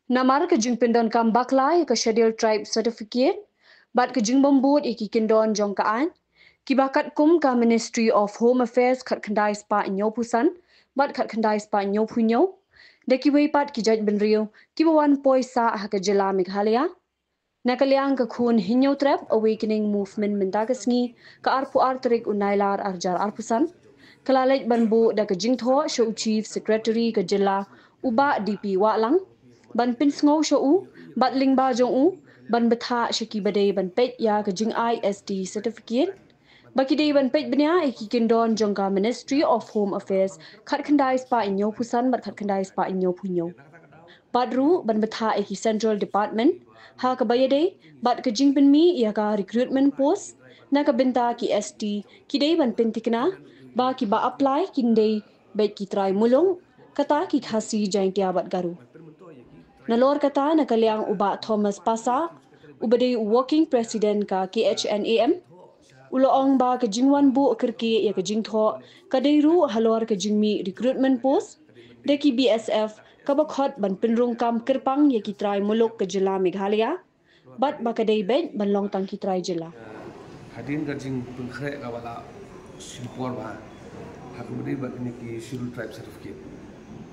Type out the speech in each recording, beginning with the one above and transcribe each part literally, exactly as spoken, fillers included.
Namar ka jingpyndonkam bakla ïa ka Scheduled Tribe Certificate bad ka jingbym bud ïa ki kyndon jong ka aiñ, kiba katkum ka Ministry of Home Affairs khatkhyndai spah hynñiewphew san bad khatkhyndai spah hynñiewphew hynñiew, da kiwei pat ki jaitbynriew kiba wan poi sah ha ka jylla Meghalaya. Na ka liang ka khun Hynñiewtrep Awakening Movement mynta ka sngi, ka arphew ar tarik u Nailar arhajar arphew san, ka la leit ban buh da ka jingthoh sha u Chief Secretary ka jylla, u Bah D P Wahlang, ban pynsngew sha u bad lyngba jong u ban bthah sha kiba dei ban peit ïa ka jingai S T certificate, ba ki dei ban peit bniah ïa ki kyndon jong ka Ministry of Home Affairs khatkhyndai spah hynñiewphew san bad khatkhyndai spah hynñiewphew hynñiew. Bad ruh ban bthah ïa ki Central Department ha kaba ïadei bad ka jingpynmih ïa ka recruitment post na ka bynta ki S T, ki dei ban pynthikna ba kiba apply kin dei beit ki trai muluk, kata ki Khasi, Jaintia bad Garo. Nalor kata, na ka liang u Bah Thomas Passah, uba dei u Working President ka K H N A M, u la ong ba ka jingwan buh kyrkieh ïa ka jingthoh ka dei ruh halor ka jingmih recruitment post da ki B S F, kaba khot ban pynrung kam kyrpang ïa ki trai muluk ka jylla Meghalaya, bad ba ka dei beit ban long tang ki trai jylla. Hadien ka jingpynkhreh kaba la shim por bha ha kaba dei bad kine ki Scheduled Tribe certificate.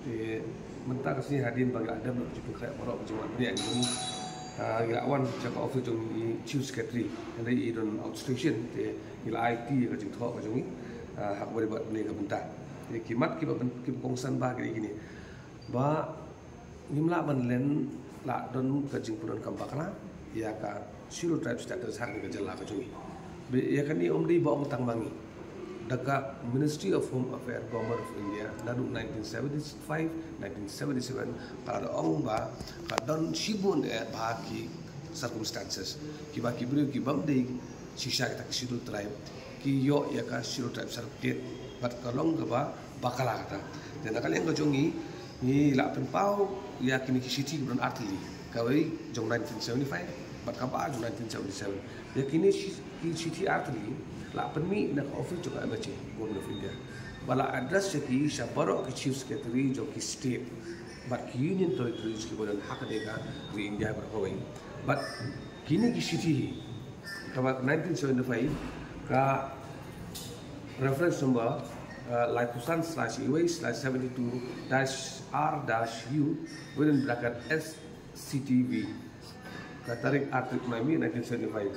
Te mynta ka sngi hadien ba ngi la dep ka jingpynkhreh baroh ka jingwan bniah jong ngi, ah, ngi la wan sha ka office jong i Chief Secretary, hynrei i don outstation, te ngi la aiti ïa ka jingthoh ka jong i, ah, ha kaba dei bad kane ka bynta. Te ki mat kiba byn-, kiba kongsan bha ki dei kine. Ba ngim lah ban len, lah don ka jingpyndonkam bakla ïa ka Scheduled Tribe status ha kane ka jylla ka jong ngi. Ba ïa kane ym dei ba ong tang ma ngi. Da ka Ministry of Home Affairs, Government of India, naduh nineteen seventy-five, nineteen seventy-seven, ka la da ong ba ka don shibun eh bha ki circumstances kiba ki briew ki bym dei shisha kita ki Scheduled Tribe ki ïoh ïa ka Scheduled Tribe certificate, bad ka long kaba bakla kata. Te na ka liang ka jong ngi, ngi la pynpaw ïa kine ki shithi kiba don artylli, kawei jong nineteen seventy-five bad kaba ar jong nineteen seventy-seven. Ïa kine shi-, ki shithi artylli la pynmih na ka office jong ka M H A, Government of India, ba la address ïa ki sha baroh ki Chief Secretary jong ki state bad ki Union Territories kiba don ha kane ka ri India baroh kawei. Bad kine ki shithi hi, kaba nineteen seventy-five, ka reference number, uh, laiphew san slash A Y slash seventy-two dash R dash U, within bracket S C T V. Ka tarik ar tarik May nineteen seventy-five.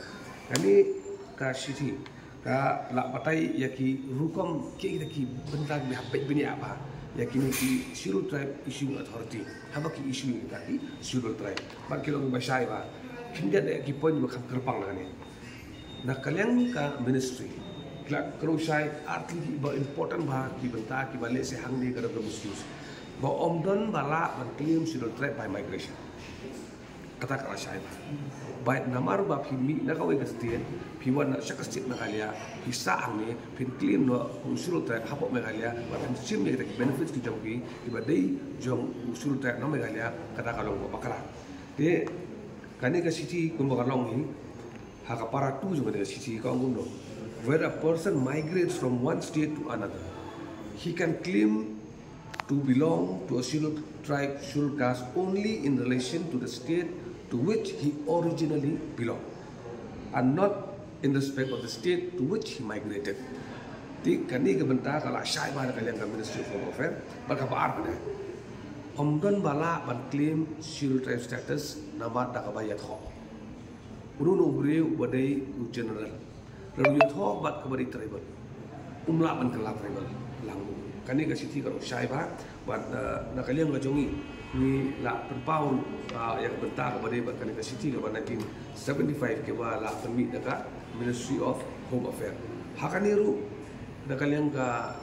Kane ka shithi ka la batai ïa ki rukom ki, kita ki bynta kiba hap peit bniah bha ïa kine ki Scheduled Tribe Issuing Authority haba ki issue ïa kita ki Scheduled Tribe. Bad ki long ba shai bha. Khyndiat ïa ki point ba kham kyrpang na kane. Na ka liang ka ministry, ki la kynnoh shai artylli kiba important bha, ki bynta kiba lehse hangne ka dang ka misuse. Ba ym don ba lah ban claim Scheduled Tribe by migration. Kata ka la shai bha. Bad namar ba phi mih na kawei ka state, phi wan na sha ka state Meghalaya, phi sah hangne, phin claim noh u Scheduled Tribe hapoh Meghalaya, bad phin shim ïa kita ki benefits ki jong phi, kiba dei jong u Scheduled Tribe na Meghalaya, kata ka long kaba bakla. Te kane ka shithi kumba ka long hi, ha ka para two jong kane ka shithi ka ong kumno: Where a person migrates from one state to another, he can claim to belong to a Scheduled Tribe, Scheduled Caste only in relation to the state to which he originally belonged, and not in respect of the state to which he migrated. Te kane ka bynta ka la shai bha na ka liang ka Ministry of Home Affairs, bad kaba ar kane, ym don ba lah ban claim Scheduled Tribe status namar da kaba ïathoh. Uno uno u briew uba dei u general, lada u ïathoh bad kaba dei tribal, um lah ban kylla tribal lang. Kane ka shithi ka long shai bha, bad, eh, na ka liang ka jong ngi, ngi la pynpaw, ah, ïa ka bynta kaba dei bad kane ka shithi kaba nineteen seventy-five kaba la pynmih da ka Ministry of Home Affairs. Ha kane ruh, na ka liang ka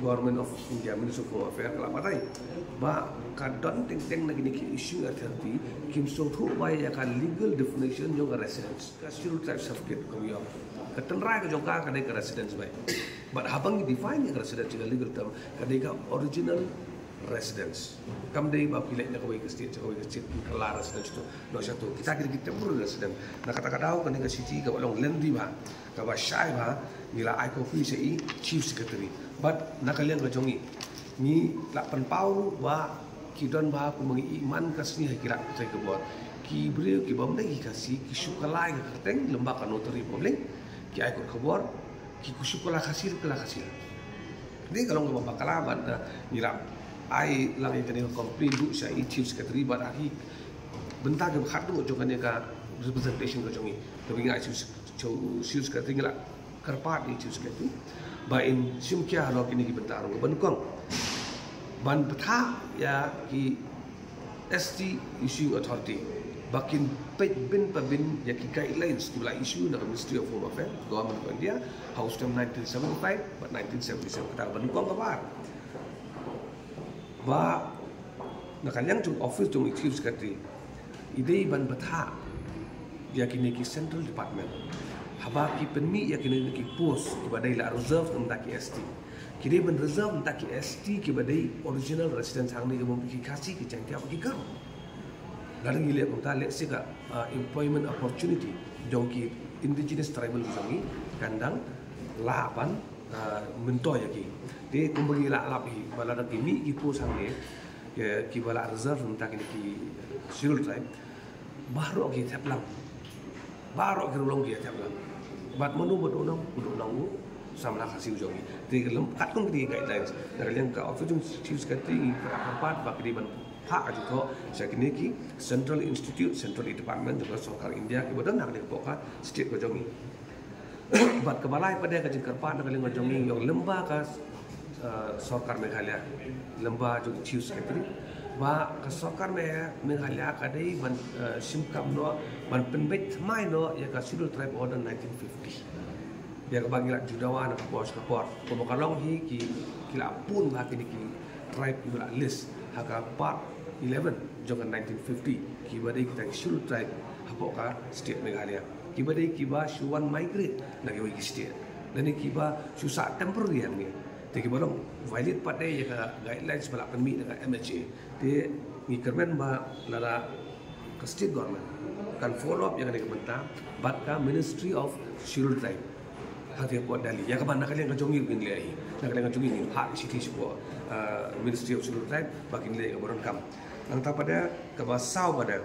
Government of India, Ministry of Home Affairs, ka la batai ba ka don teng teng na kine ki issuing authority kim sngewthuh ba ïa ka legal definition jong ka residence. Ka Scheduled Tribe certificate ka ïoh. Ka tynrai ka jong ka ka dei ka residence beit. Bad haba ngi define ïa ka residence in a legal term, ka dei ka original residence. Kam dei ba phi leit na kawei ka state sha kawei ka state, phi kylla residence to noh shato. Kita ki dei ki temporary resident. Na kata ka daw kane ka shithi kaba long lengthy bha, kaba shai bha, Ngi la ai copy sha i Chief Secretary. Bad na ka liang ka jong ngi, ngi la pynpaw ruh ba ki don ba kumba ngi i man ka sngi ha ki lad pathai khubor, ki briew ki bym dei ki Khasi ki shu kylla ïa ka kyrteng lem bad ka notary public, ki ai kot khubor, ki shu kylla Khasi, kylla Khasi. Kane ka long kaba bakla bad, eh, ngi la ai lang ïa kane ka complain ruh sha i Chief Secretary bad ha ki bynta kiba khatduh jong kane ka representation ka jong ngi. Kaba ngi ai Chief, Chief Secretary ngi la kyrpad ïa i Chief Secretary ba in shim khia halor kine ki bynta ruh, ban kong, ban bthah ïa ki S T Issuing Authority ba kin peit bynta bynta ïa ki guidelines kiba la issue na ka Ministry of Home Affairs, Government of India, ha u snem nineteen seventy-five bad nineteen seventy-seven. Kata ka ban kong. Kaba ar, ba na ka liang jong office jong i Chief Secretary, i dei ban bthah ïa kine ki central department haba ki pynmih ïa kine ki post kiba dei la reserve na bynta ki S T. Ki dei ban reserve na bynta ki S T kiba dei original residents hangne, kiba ki Khasi, ki Jaiñtia bad ki Garo. Lada ngi leh kumta, leh shisha ka, uh, employment opportunity jong ki indigenous tribal jong ngi kan dang lah ban, uh, myntoi ïa ki. Te kumba ngi la lap hi ba lada ki mih ki post hangne, ki, kiba la reserve na bynta kine ki Scheduled Tribe, baroh ki thep lang, baroh ki rulong ki thep lang. Bad mano ba duh nang, u duh nang u samla Khasi u jong ngi. Te ka lem katkum kine ki guidelines, na ka liang ka office jong Chief Secretary ngi kyrpad ba ki dei ban phah ka jingthoh sha kine ki central institute, central department jong ka sorkar India kiba don hangne hapoh ka state ka jong ngi. Bad kaba lai pat de ka jingkyrpad na ka liang ka jong ngi ïa u lyngba ka, eh, sorkar Meghalaya, lyngba jong Chief Secretary, ba ka sorkar Me-, Meghalaya ka dei ban, eh, shim kam noh, ban pynbeit thymmai noh ïa ka Scheduled Tribe Order nineteen fifty. Ïa kaba ngi la ju dawa na ka por sha ka por. Kumba ka long hi ki, ki la pun ba kine ki tribe kiba la list ha ka part eleven jong ka nineteen fifty, kiba dei kita ki Scheduled Tribe hapoh ka state Meghalaya, kiba dei kiba shu wan migrate na kiwei ki state, lane kiba shu sah temporary hangne. Te kiba long violate pat de ïa ka guidelines ba la pynmih na ka M H A. Te ngi kyrmen ba lada ka state government kan follow up ïa kane ka bynta bad ka Ministry of Scheduled Tribe, ha te hapoh Delhi, ïa kaba na ka liang ka jong ngi ruh ngin leh hi, na ka liang ka jong ngi ngin phah shithi shapoh, uh, Ministry of Scheduled Tribe ba kin leh ïa kaba donkam. Nangta pat de kaba saw pat de,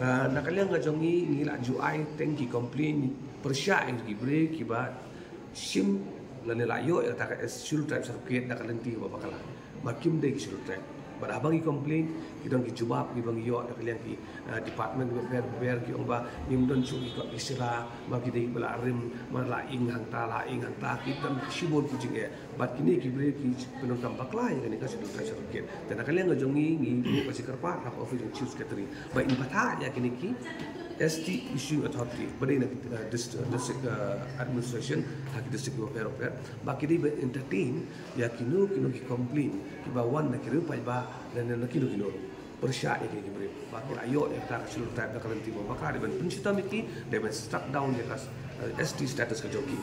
uh, na ka liang ka jong ngi ngi la ju ai teng ki complain pyrshah ïa ki briew kiba shim lane la ïoh ïa kata ka Scheduled Tribe certificate da ka lynti kaba bakla, ba kim dei ki Scheduled Tribe. Bad haba ngi complain, ki don ki jubab kiba ngi ïoh da ka liang ki, eh, department kiba pher pher, ki ong ba ngim don shuh ki kot ki sla, ba ki dei ba la rim, ba la ing hangta, la ing hangta, ki don shibun ki jingeh. Bad kine ki briew ki pyndonkam bakla ïa kane ka Scheduled Tribe certificate. Te na ka liang ka jong ngi, ngi buh ka jingkyrpad ha ka office jong Chief Secretary ba in bthah ïa kine ki S T Issuing Authority ba dei na, eh, dist-, district, eh, administration ha ki district kiba pher pher, ba ki dei ban entertain ïa kino kino ki complain kiba wan na ki riew paidbah lane na kino kino pyrshah ïa kine ki briew ba ki la ïoh ïa kata ka Scheduled Tribe da ka lynti kaba bakla. Dei ban pynshitom ïa ki, dei ban struck down ïa ka, eh, S T status ka jong ki.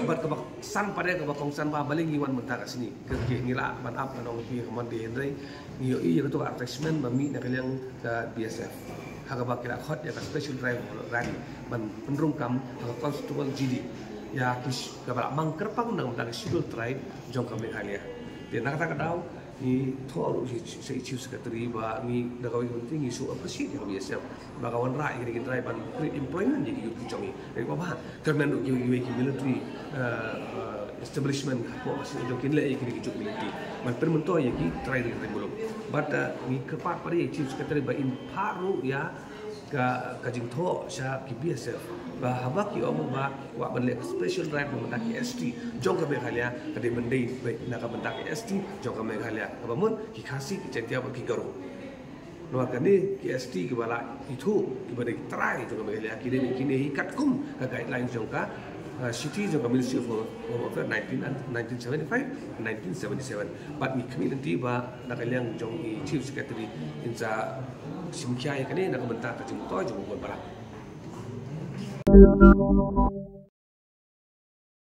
Bad kaba san pat de, kaba kongsan ba balei ngi wan mynta ka sngi, ka, ka, ngi lah ban ap ban ong ïa phi ha ka Monday, hynrei ngi ïohi ïa kato ka attachment ba mih na ka liang ka B S F, ha kaba ki la khot ïa ka special drive rally ban pynrung kam ha ka Constable G D ïa ki sh-, kaba la mang kyrpang na ka bynta ka Scheduled Tribe jong ka Meghalaya. Te na kata ka daw ngi thoh ruh sha i Chief Secretary ba ngi da kawei ka lynti ngi shu appreciate ïa ka B S F ba ka wanrah ïa kine ki drive ban create employment ïa ki youth ki jong ngi. Hynrei ba, ba kyrmen ruh kiwei kiwei ki military, eh, eh, establishment hapoh ka seng jong ki, kin leh ïa kine ki juk ki lynti ban pynmyntoi ïa ki trai da ki trai muluk. Bad, eh, ngi kyrpad pat ïa i Chief Secretary ba in phah ruh ïa ka, ka jingthoh sha ki B S F ba haba ki ong ba kwah ban leh ka special drive na ka bynta ki S T jong ka Meghalaya, ka dei ban dei na ka bynta ki S T jong ka Meghalaya, kaba mut ki Khasi, ki Jaiñtia bad ki Garo. Namar kine ki S T kiba la ithuh kiba dei ki trai jong ka Meghalaya, ki dei ban, kine hi katkum ka guidelines jong ka, uh, shithi jong ka Ministry of Home Affairs nineteen, nineteen seventy-five, nineteen seventy-seven. Bad ngi khmih lynti ba na ka liang jong i Chief Secretary in sa shim khia ïa kane na ka bynta ka jingmyntoi jong u Bah Balang.